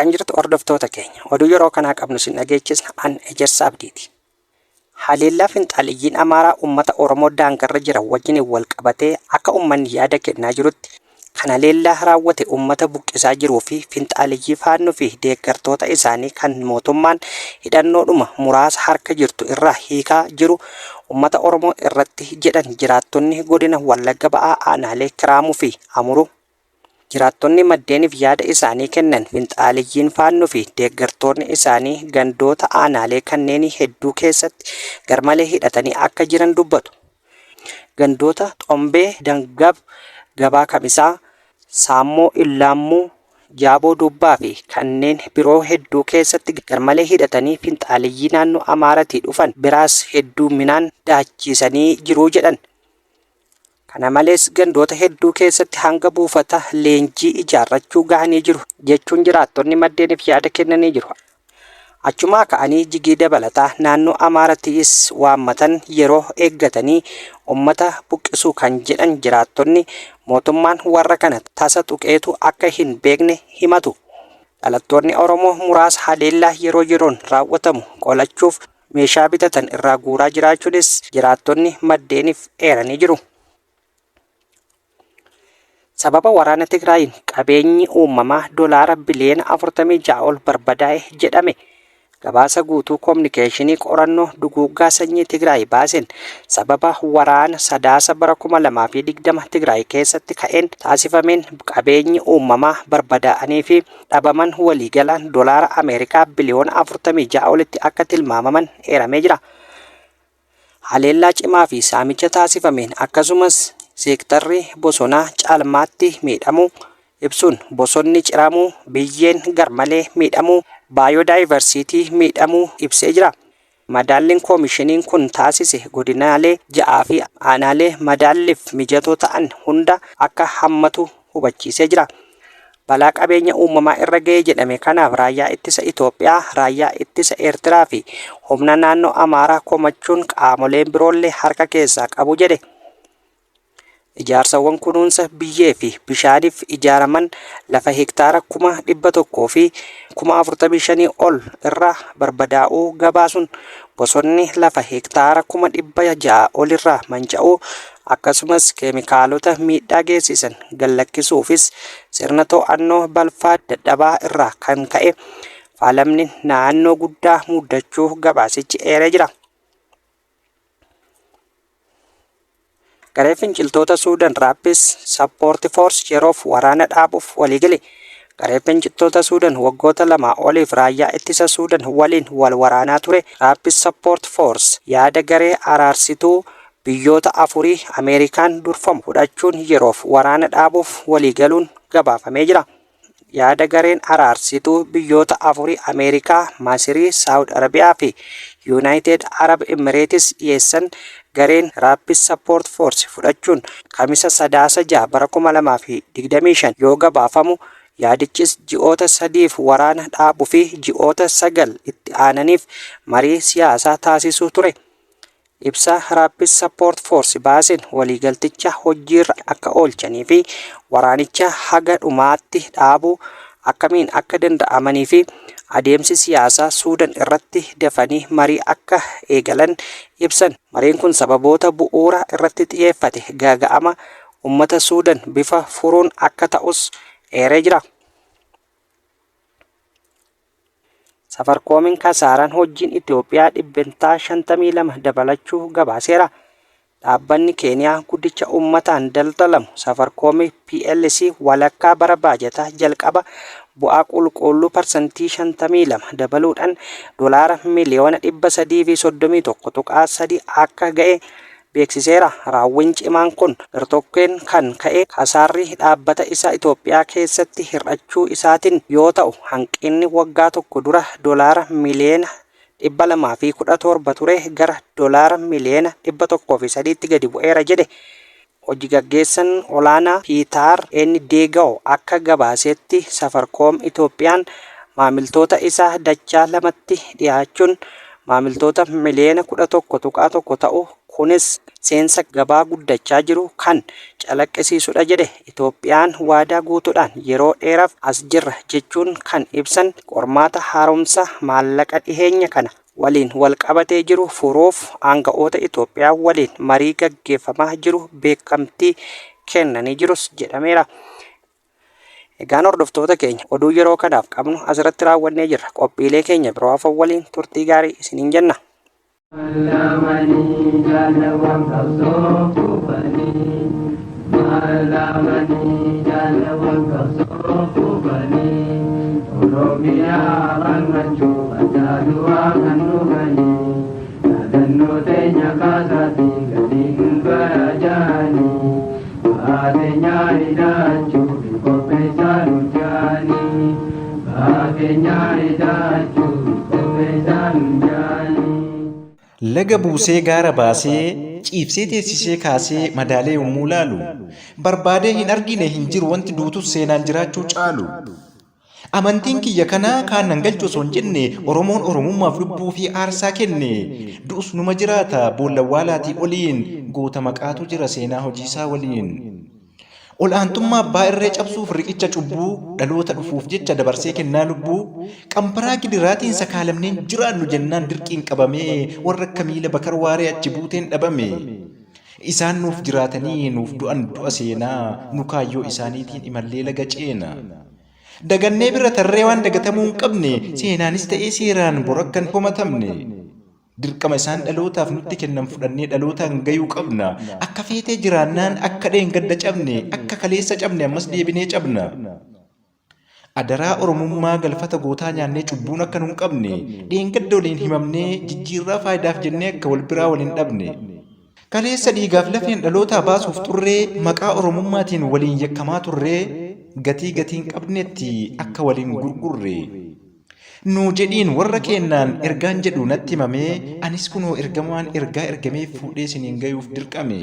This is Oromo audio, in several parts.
Akkam jirtu hordoftoota keenya. Oduu yeroo kanaa qabnu sin dhageechisna an Ejersa Abdiiti. Haleellaa finxaaleyyiin Amaaraa uummata Oromoo daangarra jiran wajjiniin wal qabatee akka uummanni yaada kennaa jirutti kan haleellaa raawwate uummata buqqisaa jiruu fi finxaaleyyii Faannoo fi deeggartoota isaanii kan mootummaan hidhannoodhuma muraasa harka jirtu irraa hiikaa jiru uummata Oromoo irratti jedhan jiraattonni godina Wallagga Ba'aa aanaalee Kiraamuu fi Amuruu. Jiraattonni maddeeniif yaada isaanii kennan finxaaleyyiin Faannoo fi deeggartoonni isaanii gandoota aanaalee kanneenii hedduu keessatti garmalee hidhatanii akka jiran dubbatu. Gandoota Xombee Dangab, Gabaa Kamisaa, Saammoo Illaammuu, Jaaboo Dubbaa fi kanneen biroo hedduu keessatti garmalee hidhatanii finxaaleyyii naannoo Amaaratii dhufan biraas hedduminaan daachiisanii jiru jedhan. Kana malees gandoota hedduu keessatti hanga buufata leenjii ijaarrachuu gahanii jiru jechuun jiraattonni maddeeniif yaada kennanii jiru. Achumaa ka'anii jigii dabalataa naannoo Amaaratiis waammatan yeroo eeggatanii ummata buqqisuu kan jedhan jiraattonni mootummaan warra kana tasa tuqeetu akka hin beekne himatu. Dhalattoonni Oromoo muraasa haleellaa yeroo yeroon raawwatamu qolachuuf meeshaa bitatan irraa guuraa jiraachuunis jiraattonni maddeeniif eeranii jiru. Sababa waraana Tigraayiin qabeenyi uumamaa dolaara biliyoona 46 ol barbadaa'e jedhame. Gabaasa guutuu koominikeeshinii qorannoo duguuggaa sanyii Tigraay baaseen sababa waraana Sadaasa bara 2020 Tigraay keessatti ka'een taasifameen qabeenyi uumamaa barbadaa'anii fi dhabaman waliigalaan dolaara Ameerikaa biliyoona 46 olitti akka tilmaamaman eeramee jira. Haleellaa cimaa fi saamicha taasifameen akkasumas seektarri bosonaa caalmaatti miidhamuu ibsuun bosonni ciramuu, biyyeen garmalee miidhamuu, baayodaayivarsiitii miidhamuu ibsee jira. Madaalliin koomishiniin kun taasise godinaalee 6 fi aanaalee madaalliif mijatoo ta'an hunda akka hammatu hubachiisee jira. Balaa qabeenya uumamaa irra ga'e jedhame kanaaf raayyaa ittisa Itoophiyaa, raayyaa ittisa Eertiraa fi humna naannoo Amaaraa komachuun qaamoleen biroollee harka keessaa qabu jedhe. Ijaarsawwan kunuunsa biyyee fi bishaaniif ijaaraman lafa hektaara 145,000 ol irraa barbadaa'uu gabaasuun bosonni lafa hektaara 600,000 olirraa manca'uu akkasumas keemikaalota miidhaa geessisan gad-lakkisuufis sirna to'annoo balfaa dadhabaa irraa kan ka'e faalamni naannoo guddaa muddachuu gabaasichi eeree jira. Garee finciltoota Suudan Raappis Sappoorti Foors yeroof waraana dhaabuuf waliigale. Garee finciltoota Suudan waggoota lamaa oliif raayyaa ittisa Suudan waliin wal waraanaa ture Raappis Sappoort Foors yaada garee araarsituu biyyoota afurii Ameerikaan durfamu fudhachuun yeroof waraana dhaabuuf waliigaluun gabaafamee jira. Yaada gareen araarsituu biyyoota afurii Ameerikaa, Masirii, Saawud Arabiyaa fi Yuunaayitid Arab Imireetis dhiyeessan gareen Rapid Support Force fudhachuun Kamisa Sadaasa 6 bara 2025 yoo gabaafamu, yaadichis ji'oota sadiif waraana dhaabuu fi ji'oota 9 itti aananiif marii siyaasaa taasisuu ture. Ibsa Rapid Support Force baaseen waliigalticha hojiirra akka oolchanii fi waraanicha haga dhumaatti dhaabuu akkamiin akka danda'amanii fi adeemsi siyaasaa Suudan irratti dafanii marii akka eegalan ibsan. Mariin kun sababoota bu'uura irratti xiyyeeffate gaaga'ama ummata Suudan bifa furuun akka ta'us eeree jira. Safarkoomiin kasaaraan hojiin Itoophiyaa 52% dabalachuu gabaaseera. Dhaabbanni Keeniyaa guddicha uummataan daldalamu Safarkoomii plc walakkaa bara baajataa jalqaba bu'aa qulquulluu 52% dabaluudhaan dolaara miliyoona 331.3 akka ga'e beeksiseera. Raawwiin cimaan kun gartokkeen kan ka'e kasaarri dhaabbata isaa Itoophiyaa keessatti hir'achuu isaatiin yoo ta'u, hanqinni waggaa tokko dura dolaara miliyoona 217 ture gara dolaara miliyoona 103tti gadi bu'eera jedhe. Hoji gaggeessan olaanaa Piitaar Ndeegaaw akka gabaasetti Safarkoom Itoophiyaan maamiltoota isaa dachaa lamatti dhiyaachuun maamiltoota miliyoona 11.1 ta'u Kunis seensa gabaa guddachaa jiru kan calaqqisiisudha jedhe. Itoophiyaan waadaa guutuudhaan yeroo dheeraaf as jirra jechuun kan ibsan qormaata haaromsa maallaqa dhiheenya kana waliin wal qabatee jiru furuuf aanga'oota Itoophiyaa waliin marii gaggeeffamaa jiru beekamtii kennanii jirus jedhameera. Egaan hordoftoota keenya oduu yeroo kanaaf qabnu asirratti raawwannee jirra. Qophiilee keenya biroo hafan waliin turtii gaarii isiniin jenna. Malamanii jaalawwan qabsoo kufanii Malamanii jaalawwan qabsoo kufanii Oromiyaa balmachuu adda kan dhufanii Dhaadannoo teenya kaasaatii gadiin bara jaanii Baateenya hidhachuu qopheessaa nu jaanii Baateenya hidhachuu qopheessaa nu jaanii. Laga buusee gaara baasee, ciibsee teessisee kaasee madaalee yommuu laalu, barbaadee hin argine hin jiru wanti duutus seenaan jiraachuu caalu. Amantiin kiyya kanaa kaan nan galchu osoo hin jenne Oromoon Oromummaaf lubbuu fi aarsaa kenne. Du'us numa jiraata boolla awwaalaatii oliin goota maqaatu jira seenaa hojiisaa waliin. Ol'aantummaa abbaa irree cabsuuf riqicha cubbuu dhaloota dhufuuf jecha dabarsee kennaa lubbuu qambaraa gidiraatiin sakaalamneen jiraannu jennaan dirqiin qabamee warra akka miila Bakar Waaree achi buuteen dhabame. Isaan nuuf jiraatanii nuuf du'an du'a seenaa nu kaayyoo isaaniitiin imallee laga ceena. Dagannee bira tarree waan dagatamuu hin qabne seenaanis ta'ee seeraan bor akka hin komatamne. Dirqama isaan dhalootaaf nutti kennan fudhannee dhalootaan gayuu qabna. Akka feetee jiraannaan akka dheengadda cabne, akka kaleessa cabne ammas deebinee cabna. Adaraa Oromummaa galfata gootaa nyaannee cubbuun akka nun qabne, dheengadda waliin himamnee jijjiirraa faayidaaf jennee akka wal biraa wal hin dhabne. Kaleessa dhiigaaf lafeen dhalootaa baasuuf xurree maqaa Oromummaatiin waliin yakkamaa turree gatii gatii hin qabnetti akka wal hin gurgurre. Nuu jedhiin warra keennaan ergaan jedhu natti himamee anis kunoo ergamaan ergaa ergameef fuudhee isiniin gayuuf dirqame.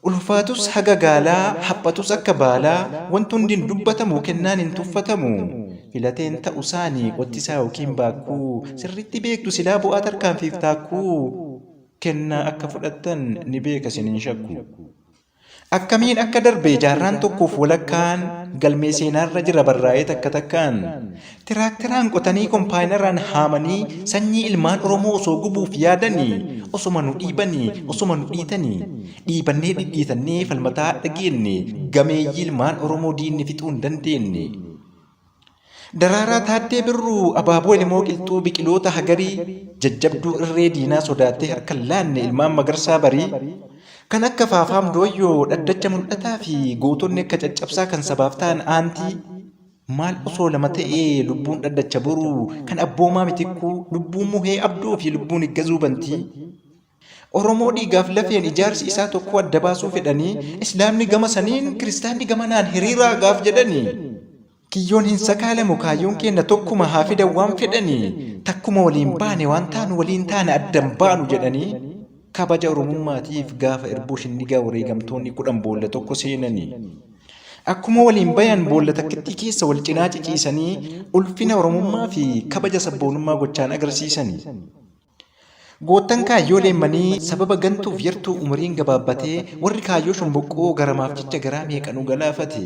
Ulfaatus haga gaalaa haphatus akka baalaa wanti hundi hin dubbatamu kennaan hin tuffatamu. Filateen ta'u saani qottisaa yookiin baakkuu sirriitti beektu silaa bu'aa tarkaanfiif taakkuu kennaa akka fudhattan ni beeka isin hin shakku. Akkamiin akka darbe jaarraan tokkoof walakkaan galmee seenaarra jira barraa'ee takka takkaan. Tiraakteraan qotanii kompaayinaraan haamanii sanyii ilmaan Oromoo osoo gubuuf yaadanii osoma nu dhiibanii osoma nu dhiitanii dhiibannee dhidhiitannee falmataa hadha geenne gameeyyii ilmaan Oromoo diinni fixuu hin dandeenne. Daraaraa Taaddee Birruu abaaboo Elemoo Qilxuu biqiloota hagarii jajjabduu irree diinaa sodaattee harka hin laanne ilmaan Magarsaa Barii kan akka Faafaam Dooyyoo dhaddacha mul'ataa fi gootonni akka caccabsaa kan sabaaf ta'an aantii maal osoo lama ta'ee lubbuun dhaddacha boruu kan abboomaa mitikkuu lubbuun muhee abdoo fi lubbuun iggazuu bantii Oromoo dhiigaaf lafeen ijaarsi isaa tokkoo adda baasuu fedhanii Islaamni gama saniin kiristaanni gamanaan hiriiraa gaaf jedhanii Kiyyoon hin sakaalamu kaayyoon keenna tokkuma haa fidan waan fedhanii takkuma waliin baane waan taanu waliin taana addan baanu jedhanii kabaja Oromummaatiif gaafa irbuu shinnigaa wareegamtoonni 10 boolla tokko seenanii Akkuma waliin bayan boolla takkittii keessa wal cinaa ciciisanii ulfina Oromummaa fi kabaja sabboonummaa gochaan agarsiisanii. Goottan kaayyoo leemmanii sababa gantuuf yartuu umuriin gabaabbatee warri kaayyoo shomboqqoo garamaaf jecha garaa meeqa nu galaafate.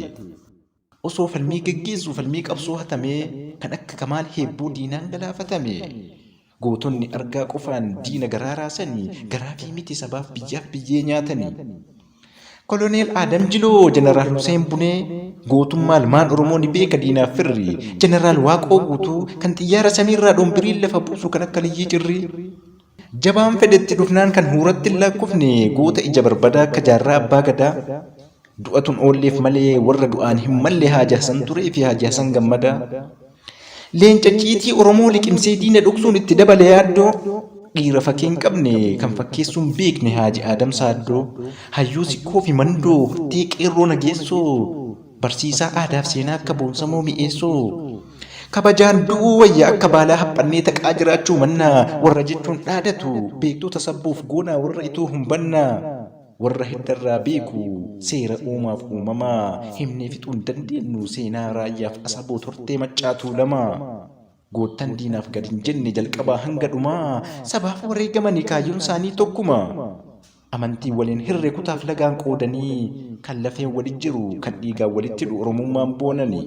Osoo falmii geggeessuu falmii qabsoo hatamee kan akka Kamaal Heebbuu diinaan galaafatame. Gootonni argaa qofaan diina garaa raasanii garaafii miti sabaaf biyyaaf biyyee nyaatanii. Koloneel Adam Jiloo, Jeneraal Huseen Bunee, gootummaa ilmaan Oromoo ni beeka diinaaf firri. Jeneraal Waaqoo Guutuu kan xiyyaara samiirraa dhombiriin lafa buusu kan akka Liyyii Cirrii. Jabaan fedhetti dhufnaan kan huuratti hin laakkofne goota ija barbadaa akka Jaarraa Abbaa Gadaa. Du'atun oolleef malee warra du'aan hin malle Haaji Hasan Turee fi Haaji Hasan Gammadaa. Leenca icciitii Oromoo liqimsee diina dhoksuun itti dabale yaaddoo. Dhiira fakii hin qabne kan fakkeessuu hin beekne Haaji Aadam Saaddoo. Hayyuu Sikkoo fi Mandoo hortee qeerroo Nageessoo. Barsiisaa aadaaf seenaa akka Boonsamoo Mi'eessoo. Kabajaan du'uu wayya akka baalaa haphannee taqaa jiraachuu mannaa warra jechuun dhaadatu beektota sabbuuf goonaa warra ituu hin bannaa. Warra hiddarraa beeku seera uumaaf uumamaa himnee fixuu hin dandeennu seenaa Raayyaaf Asaboot hortee Maccaa Tuulamaa. Goottan diinaaf gad hin jenne jalqabaa hanga dhumaa sabaaf wareegamani kaayyoon saanii tokkuma. Amantii waliin hirre kutaaf lagaan qoodanii kan lafeen walit jiru kan dhiigaan walitti hidhu Oromummaan boonanii.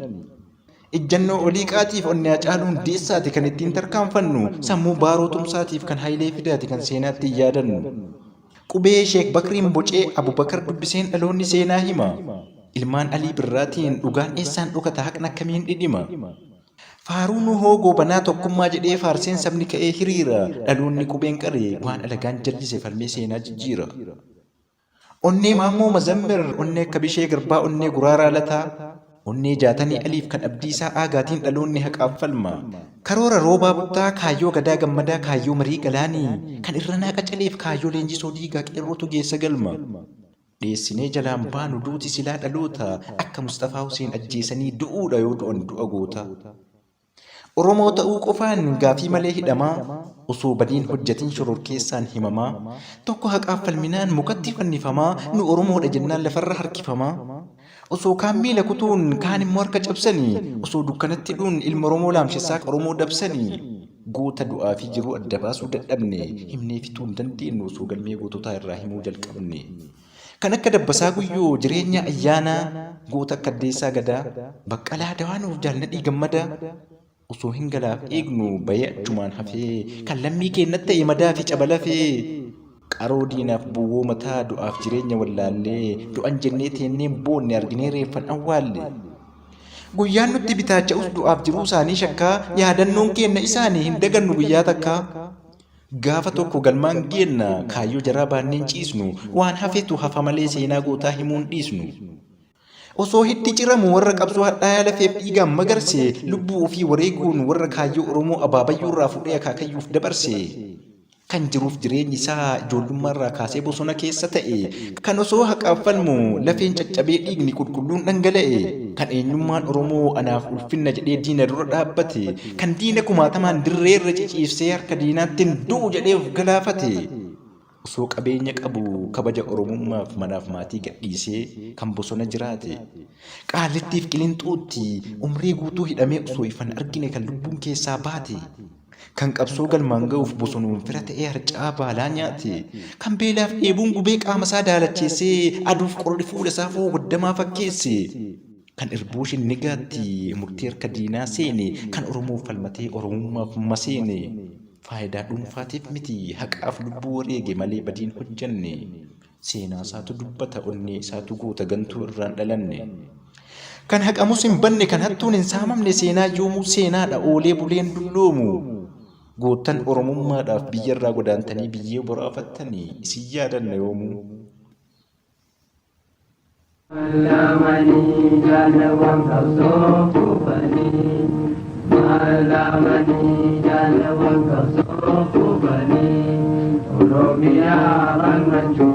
Ijjannoo Oliiqaatiif onnee Hacaaluu Hundeessaati kan ittiin tarkaanfannu, sammuu Baaroo Tumsaatiif kan Hayilee Fidaati kan seenaatti hin yaadannu. Qubee Sheek Bakriin bocee Abubakar dubbiseen dhaloonni seenaa hima. Ilmaan Alii Birraatiin dhugaan eessaan dhokata haqni akkamiin dhidhima. Faaruu Nuhoo Goobanaa tokkummaa jedhee faarseen sabni ka'ee hiriira, dhaloonni qubeen qare waan alagaan jallise falmee seenaa jijjiira. Onnee Maammoo Mazammir, onnee akka Bishee Garbaa, onnee Guraaraa Lataa, onnee Jaatanii Aliif kan Abdiisaa Aagaatiin dhaloonni haqaaf falma. Karoora Roobaa Buttaa, kaayyoo Gadaa Gammadaa, kaayyoo Marii Galaanii, kan Irranaa Qacaleef kaayyoo Leenjisoo Diigaa qeerrootu geessa galma. Dheessinee jalaan baanu duuti silaa dhaloota, akka Musxafaa Huseen ajjeesanii du'uudha yoo du'an du'a gootaa. Oromoo ta'uu qofaan gaafii malee hidhamaa, osoo badiin hojjatin shororkeessaan himamaa, tokko haqaaf falminaan mukatti fannifamaa, nu Oromoodha jennaan lafarra harkifamaa, osoo kaan miila kutuun kaan immoo harka cabsanii, osoo dukkanatti hidhuun ilma Oromoo laamshessaa Oromoo dabsanii, goota du'aa fi jiruu adda baasuu dadhabne, himnee fixuu hin dandeennu osoo galmee goototaa irraa himuu jalqabne. Kan akka Dabbasaa Guyyoo, Jireenyaa Ayyaanaa, goota akka Addeessaa Gadaa, Baqqalaa Dawaanoof Jaal Nadhii Gammadaa osoo hin galaaf eegnu bayee achumaan hafee kan lammii keennat ta'e madaa fi caba lafee qaroo diinaaf buwwoo mataa du'aaf jireenya wallaallee du'an jennee teenneen boonne arginee reeffan awwaalle. Guyyaan nutti bitaacha'us du'aaf jiruu isaanii shakkaa yaadannoon keenna isaanii hin dagannu guyyaa takkaa. Gaafa tokko galmaan geenna kaayyoo jaraa baanneen ciisnu waan hafetu hafa malee seenaa gootaa himuun dhiisnu. Osoo hiddi ciramu warra qabsoo hadhaayaa lafeef dhiigaan magarse lubbuu ofii wareeguun warra kaayyoo Oromoo abaabayyuurraa fuudhee akaakayyuuf dabarse. Kan jiruuf jireenyi isaa ijoollummaarraa kaasee bosona keessa ta'e kan osoo haqaaf falmu lafeen caccabee dhiigni qulqulluun dhangala'e kan eenyummaan Oromoo anaaf ulfinna jedhee diina dura dhaabbate Kan diina kumaatamaan dirree irra ciciifsee harka diinaattin du'u jedhee of galaafate. Osoo qabeenya qabu kabaja Oromummaaf manaaf maatii gadhiisee kan bosona jiraate. Qaallittiif Qilinxootti umrii guutuu hidhamee osoo ifan argine kan lubbuun keessaa baate. Kan qabsoo galmaan ga'uuf bosonuun fira ta'ee harca'aa baalaa nyaate. Kan beelaaf dheebuun gubee qaamasaa daalacheessee aduuf qorri fuulasaa foogoddamaa fakkeesse. Kan irbuu shinnigaatti murtii harka diinaa seene, kan Oromoof falmatee Oromummaaf maseene, faayidaa dhuunfaatiif miti haqaaf lubbuu wareege malee badiin hojjanne. Seenaa isaatu dubbata onnee isaatu goota gantuu irraan dhalanne. Kan haqamus hin banne kan hattuun hin saamamne seenaa yoomuu seenaadha oolee buleen dulloomu. Goottan Oromummaadhaaf biyyarraa godaantanii biyyee boraafattanii isin yaadanna yoomuu. Malamanii jaalawwan qabsoo kufanii Malamanii jaalawwan qabsoo kufanii Oromiyaa ranrachuu